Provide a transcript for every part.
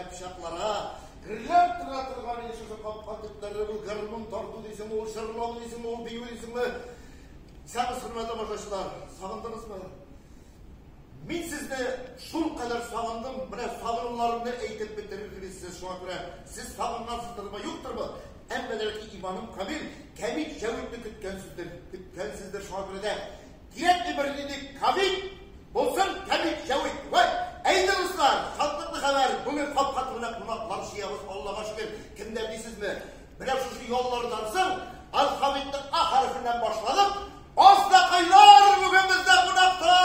Мәктәп чаклары гөрләп тора торган иде шушы капка төпләре, ул гармун тарту дисеңме, ул җырлау дисеңме, ул бию дисеңме. Исәнмесез, хөрмәтле тамашачылар, сагындыгызмы? Мин сезне шулкадәр сагындым, менә сагынуларымны әйтеп бетерерсез, шуңа күрә сез сагынгансыздырмы, юктырмы? Әмма ләкин иманым камил, кәмит җәвитне көткәнсездер, көткәнсездер, шуңа күрә дә кирәкми бернинди ковид, булсын кәмит җәвит. Вай, әйдә, дуслар, шатлыклы хәбәр, бүген капка төбенә кунаклар җыябыз, Аллага шөкер. Кемнәр дисезме? Менә шушы яллардан соң алфавитның А хәрефеннән башланып, Азнакайлар бүген бездә кунакта!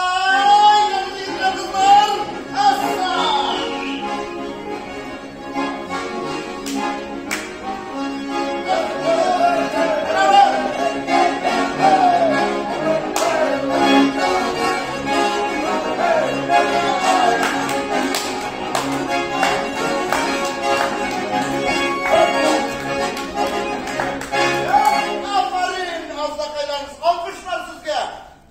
Егетләр, кызлар, Асса! Афәрин, азнакайлар! Алкышлар сезгә!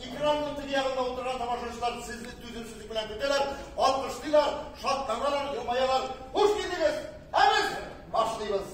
Экранның теге ягында утырган тамашачылар сезне түземсезлек белән көтәләр, алкышлыйлар, шатланалар, елмаялар. Хуш килдегез! Ә без башлыйбыз.